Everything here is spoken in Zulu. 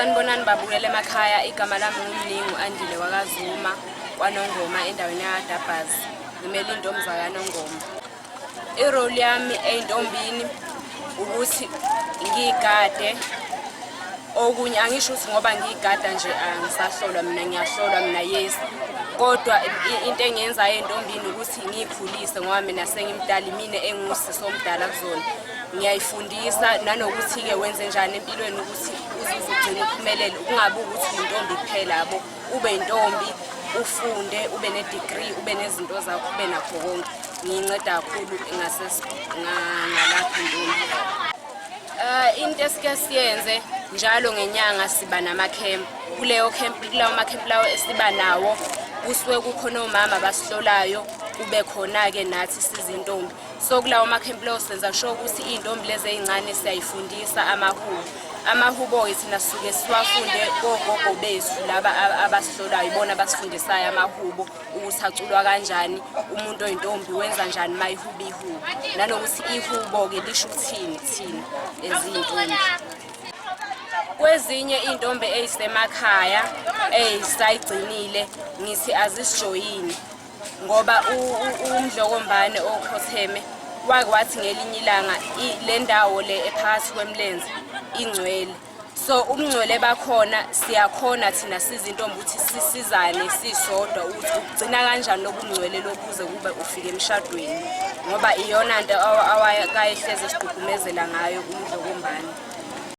Sanibonani babukele emakhaya, igama lami nguMningu Andile wakaZuma kwaNongoma endaweni yakwaDabhazi. Ngimele iy'ntombi zakaNongoma. I-role yami ey'ntombini ukuthi ngiyigade okunye angisho ukuthi ngoba ngiyigada nje angisahlolwa mina ngiyahlolwa mina yes kodwa into engiyenzayo entombini ukuthi ngiyikhulise ngoba mina sengimdala imina engusisi omdala kuzona ngiyayifundisa nanokuthi-ke wenze njani empilweni ukuthi uzuze ugcine uphumelele kungabi ukuthi uyintombi kuphela yabo ube yintombi ufunde ube ne-degree ube nezinto zakho ube nakho konke ngiyinceda kakhulu ngalapho intombi. Into esike siyenze njalo ngenyanga siba namakhempu kuleyo camp kulawo makhempu lawo esiba nawo kusuke kukhona omama abasihlolayo kube khona-ke nathi sizintombi so kulawo makhempu lawo senza sure ukuthi iy'ntombi lezi ey'ncane siyayifundisa amahubo amahubo-ke thina sisuke siwafunde kogogo bethu laba abasihlolayo ibona abasifundisayo amahubo ukuthi aculwa kanjani umuntu oyintombi wenza njani uma ihuba ihubo nanokuthi ihubo-ke lisho ukuthini kuthina eziyintombi kwezinye iy'ntombi ey'semakhaya ey'sayigcinile ngithi azisijoyini ngoba umdlokombane okhotheme wake wathi ngelinye ilanga le ndawo le ephakathi kwemlenze ingcwele so ubungcwele bakhona siyakhona thina sizintombi ukuthi sisizane sisodwa ukuthi ugcina kanjani lobungcwele lokuze kube ufike emshadweni ngoba iyona nto awakayehleze sigqugqumezela ngayo umdlokombane.